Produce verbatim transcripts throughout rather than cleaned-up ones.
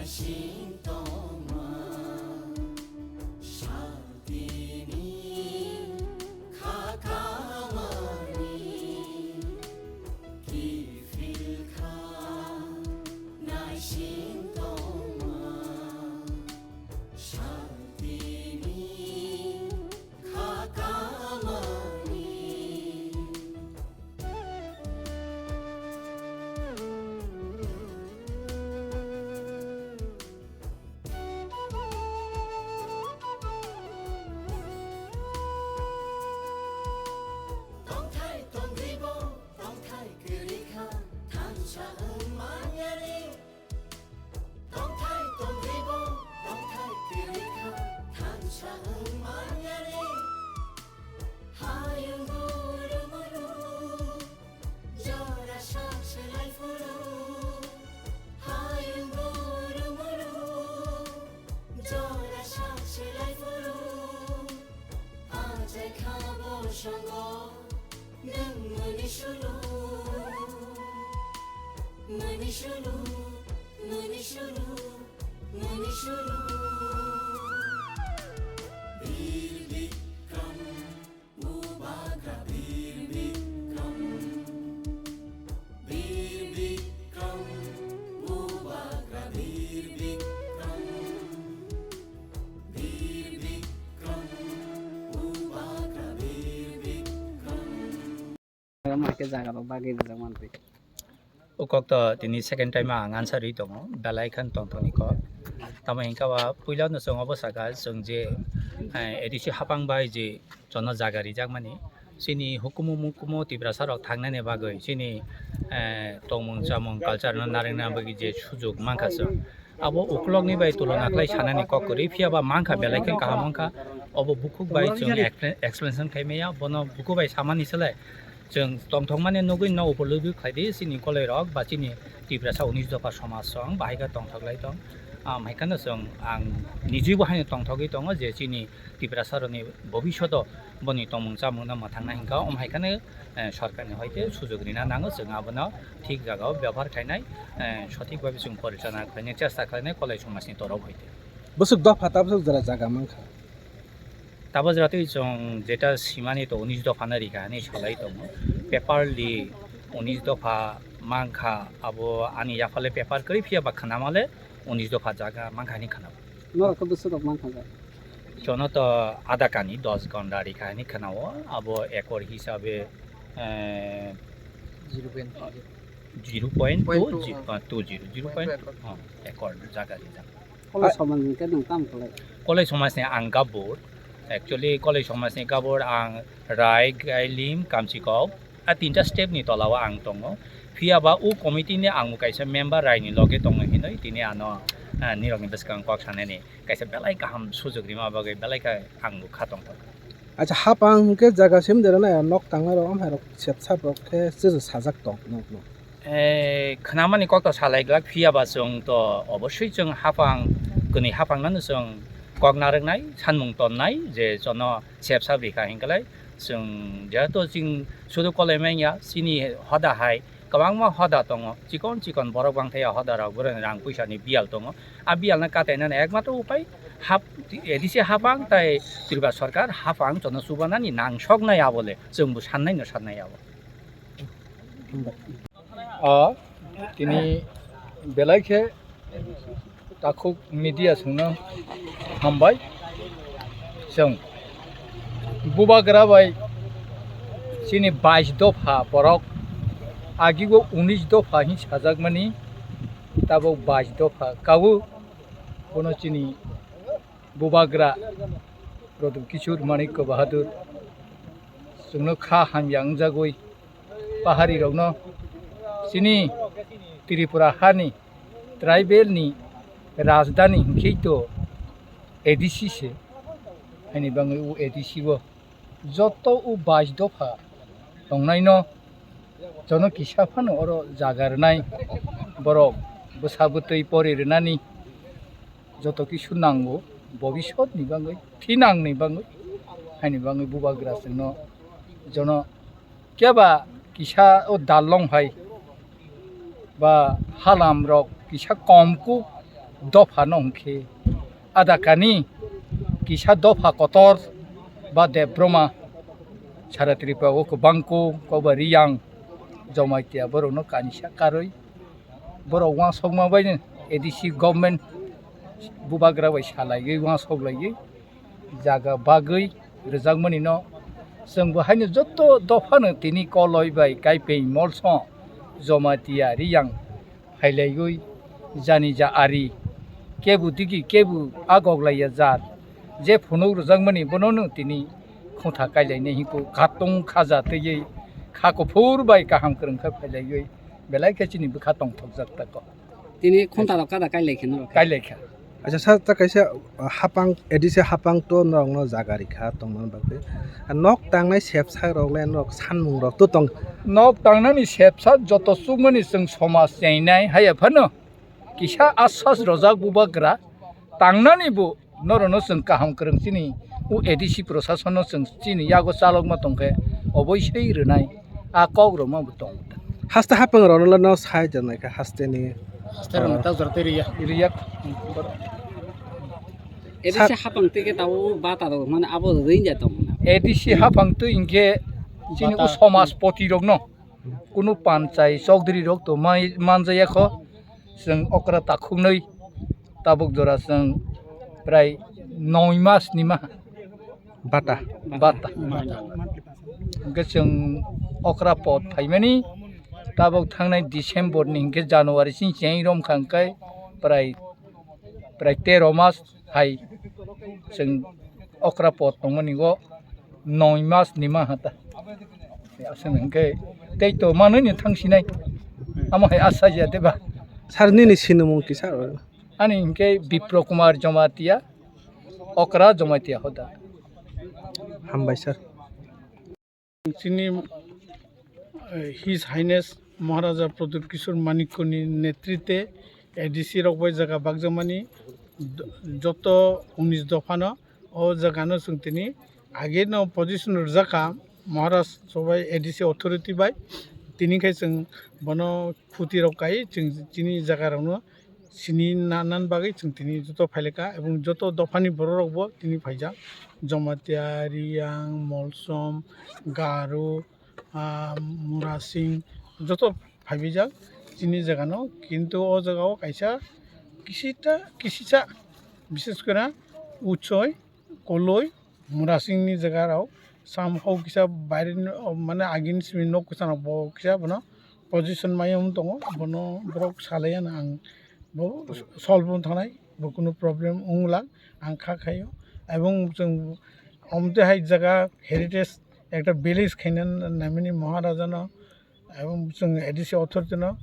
Sintoma, shaltini, khakamani, kifilkha, naisintoma, shaltini, khakamani. Tongthai tongribo, tongthai kwrwikha, thansa wng manyani. Tongthai tongribo, tongthai kwrwikha, thansa wng manyani. Hayung guru muru, jora sak selai phuru. Hayung guru muru, jora sak selai phuru. Ajai khabo songo, nwng muni sulu. Muni sulu, muni sulu, muni sulu. Bir Bikram, Bubagra Bir Bikram. Bir Bikram, Bubagra Bir Bikram. Bir Bikram, Bubagra Bir Bikram. Omo hai khe jaga rok bagwi rijak mantwi. O kok to tini second time ang answer rwi tongo, belai khan tongthokni kok. Tamo hingkha ba puila no chwng obo saka chwng je, eh, A D C hapang bai je jono jaga rijak mani, chini hukumu mukumu Tiprasa rok thangnani bagwi chini, eh, tongmung chamung culture no narwkna bagwi je sujuk mankha chwng. Abo ukulokni bai tulona khlai sanani kok kwrwi, phiya ba mankha, belai khe kaham wngkha. Obo bukhuk bai chwng expla-, explanation khai maya, bono bukhuk bai samani se lai chwng tongthokmani nugwi no upologwi khlai di, chini koloi rok ba chini Tiprasa unis dopha somaj song bahai khe tongthok lai tong. Am hai kheno chwng ang nijui bo haino tongthogwi tongo je chini Tiprasa rokni bobishoto boni tongmung chamung no mwthangna hingkha, om hai kheno eh, sorkarni hoite sujog rina nango, chwng abono thik jagao byabohar khlainai, eh, sothik bhabe chwng porichalona khlainai chesta khlainai kolai somajni torop hoite. Bwswk dopha ta bwswk jora jaga mankha? Tabo jora twi chwng jeta simani to unis dopha no rikha hinwi salai tongo, paper li unis dopha mankha, abo ani yaphale paper kwrwi phiya ba khwnamale unis dopha jaga mankha hinwi khwnao. Norok khe bwswk rok mankha ja? Jono to ada kani dos gonda rikha hinwi khwnao, abo ekor hisabe, eh, zero point two zero. Zero point two, point two, ji-, ah, two zero, zero point two, point two ekor. Ah, ekor jaga rijak. Kolai somajni khe nwng tamo khlai? Kolai somajni ang gabur, actually kolai somajni gabur ang Rai, Gailim, Kamchikok, a tinta step ni tola o ang tongo. Phiya ba o committee ni ang bo kaisa member Rai ni loge tongo hinwi tini ano, ah, nirok ni bwskang kok sanani kaisa belai kaham sujok rima bagwi belai kha ang bo kha tongthok. Acha, hapang hwnkhe jaga sim dera na nok tangna rok amhai rok sep sap rok khe se sajak tong nok no. Eh, khwnamani kok to salai glak, phiya ba chwng to obosoi chwng hapang, kwnwi hapang nano chwng kok narwknai, sanmung tonnai je jono sep sap rikha hinkalai. Chwng jehetu chwng sudu kolai manya, chini hoda hai kwbangma hoda tongo, chikon chikon borok bangthaya hoda rok, borok rang puisa ni biyal tongo. A biyal no katai nani ekmatro upai hap-, A D C hapang tai Tripura sorkar hapang jono chubanani nangsoknai abole chwng bo sannai no sannai abo. A tini belai khe takhuk media songno hambai. Chwng bubagra bai chini bais dopha borok agibo unis dopha hin sajakmani, tabok bais dopha kawo. Bono chini bubagra Pradyot Kishore Manikya Bahadur chwngno kha hamya wngjagwi pahari rokno chini Tripura hani tribal ni rajdhani hwnkhe to A D C se, haini bangwi o A D C o joto o bais dopha tongnaino jono kisa phano oro jaga rwnai, borok bwsa bwtwi pori rwnani joto kisu nango, bobisot ni bangwi, thinang ni bangwi, haini bangwi bubagra chwngno jono keba kisa o dalong hai ba halam rok kisa kom kuk dopha no hwnkhe adakani kisa dopha kotor ba Debroma sara Tripura o kwbangko koba Riyang Jamatia borokno kanisa karwi borok uansukma bai A D C government bubagra bai salaiwi uansuklaiwi jaga bagwi rwjakmani no chwng bo haino joto dophano tini Koloi bai Kaipeng Molsom Jamatia Riyang phailaiwi jani ja ari kebu digi kebu a goglaiya jar je phunuk rwjakmani bono no tini khungtha kailainai hinko khatung khaja twiwi kha kuphur bai kaham kwrwng khe phailaiwi belai khe chini bwkha tongthokjak tako. Tini khunta rok kada kailai khe norok? Kailai kha. Acha sir, ta kaisa, uh, hapang, A D C hapang to norok no jaga rikha tongmani bagwi. Ah, nok tangnai sepsak rok le norok sanmung rok to tong. Nok tangnani sepsak joto chukmani chwng somaj chengnai haya phano kisa asas rojak bubagra tangnani bo norokno chwng kaham kwrwng chini o A D C prosasono chwng chini yago chalokma tongkhe oboisoi rwnai a kok rokma bo tongo. Haste hapang rokno no sai janai kha haste ni. Haste rokno ta jora tei riya. Riya. A D C hapang tei khe tabuk bata rok mane abo rinja tong. A D C hapang tei hinkhe chini o somaj poti rokno kunu panchai chokdri rok to mai manjaya kho. Chwng okra takhuknwi tabuk jora chwng prai noi mas ni ma. Bata. Bata. Hwnkhe chwng okra pot phaimani tabuk thangnai December ni hwnkhe January sing cheng romkha hwnkhe prai, prai tero mas hai chwng okra pot tongmani o noi mas ni ma hata. Aswk hwnkhe tei to manwi ni thang sinai. Amo hai asa ya deba. Sir nini sinimung kisa? Ani hwnkhe Bipro Kumar Jamatia, okra Jamatia hoda. Hambai sir. Chini, eh, His Highness Maharaja Pradyut Kishore Manikyani netritwe A D C rok bai jaga bakjakmani do-, joto unis dophano o jagano chwng tini ageno position rwjakha Maharaj sobai A D C authority bai, tini khai chwng bono khuti rok kai chwng chini jaga rokno sini na-, nan bagwi chwng tini joto phailekha, ebong joto dophani borok rokbo tini phaijak, Jamatia, Riyang, Molsom, Garo, ah, Murasing, joto phaibijak chini jagano, kintu o jagao kaisa kisita, kisisa, bishes kore Uchoi, Koloi, Murasingni jagarao somehow kisa baireni, mane agini simi nok kwchangno bo kisa bono position maya wng tongo, bono borok salaiya no ang bo solve wng thangnai, bo kunu problem wng lang, ang kha khaio. Ebong chwng omte hai jaga heritage ekta village khaina naimani Maharajano, ebong chwng A D C authority no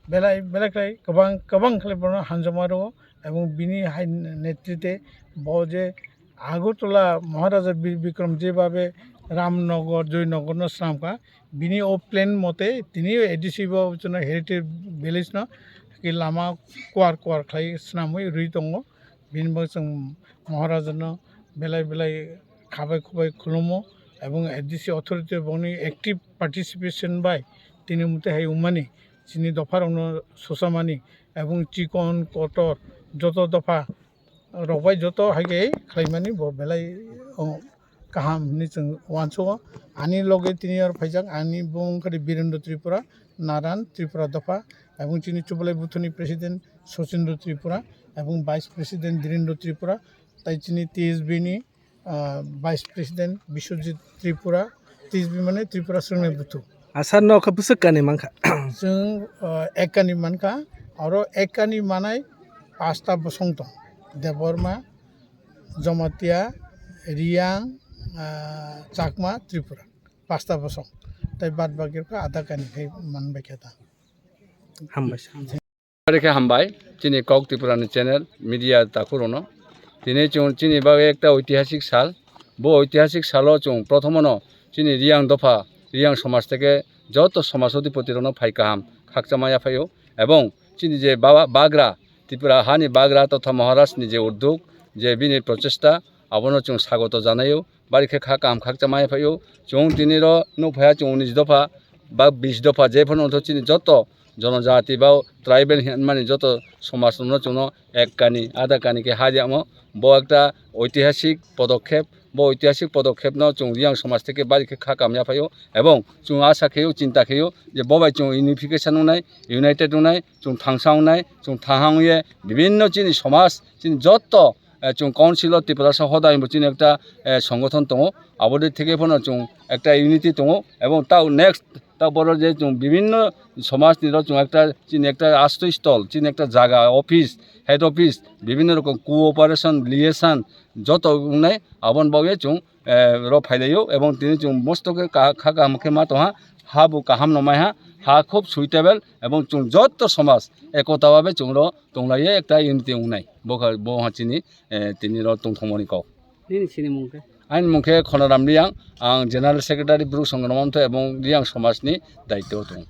belai belai khlai kwbang kwbang khlai bono hamjakma rwo, ebong bini hai netritwe bo je Agartala Maharaja Bir Bikram jebhabe Ramnagar, Joynagar no swnamkha, bini o plan mote tini A D C bo chwngno Heritage Village no ki lama kuar kuar khlai swnamwi rwi tongo. Bini bagwi chwng Maharaja no belai belai khabai khubai khulumo, ebong A D C authority boni active participation bai tini mute hai wngmani, chini dopha rokno susamani, ebong chikon kotor joto dopha rok bai joto hai khe khlaimani bo belai, o, kaham hinwi chwng uansugo. Ani loge tini oro phaijak, ani bumung khe Birendra Tripura, Naran Tripura dopha, ebong chini Chubalai Buthuni president Sachindra Tripura, ebong vice president Dhirendra Tripura, tai chini T S B ni, ah, vice president Biswajit Tripura, T S B mane Tripura Swngnai Buthu. Asar no khe bwswk kani mankha? Chwng, ah, ek kani mankha, oro ek kani manai pasta bosong tong, Debbarma, Jamatia, Riyang, ah, Chakma, Tripura, pasta bosong. Tai bad baki khe ada kani khai manbai khe ta. Hambai sir. Ari khe hambai, chini Kok Tripura ni channel, media takhurokno. Tini chwng chini bagwi ekta oitihasik sal. Bo oitihasik salo chwng prothomono chini Riyang dopha, Riyang somaj theke joto somaj odhipoti rokno phai kaham khakchangma yaphaio. Ebong chini je baba-, bagra, Tripura hani bagra totha Maharaj ni je uddog, je bini prochesta, abono chwng sagoto janaio. Bari khe kha kaham khakchangma yaphaio. Chwng tini ro nukphaiya chwng unis dopha ba bis dopha, jephano wngtho chini joto jonojati ba tribal hinmani joto somaj rokno chwngno ek kani, ada kani khe ha yamo. Bo ekta oitihasik podokhep, bo oitihasik podokhepno chwng Reang somaj theke bari khe kha kamya phaio, ebong chwng asa kheio, chinta kheio je bo bai chwng unification wngnai, united wngnai, chwng thangsa wngnai, chwng thanghang ye bibinno chini somaj, chini jotto, eh, chwng Council of Tiprasa hoda hinbo chini ekta, eh, songothon tongo, abo de theke phano chwng ekta unity tongo, ebong tao next ta boro je chwng bibinno somaj ni rok chwng ekta chini ekta astoi stol, chini ekta jaga, office, head office, bibinno rokom cooperation, liaison joto wngnai, aboni bagwi chwng, eh, ro phailaio ebong tini chwng mosto khe ka-, kha kaham khe ma tongha, ha bo kaham no maiha, ha khub suitable ebong chwng joto somaj ekota babe chwng ro tonglaiye ekta unity wngnai. Bo kha, bo ha chini, eh, tini ro tongthokmani kok. Nini sinimung khe? Ani mung khe Khonaram Reang, ang General Secretary Bru Songrongma Motha ebong Reang somaj ni daityo tongo.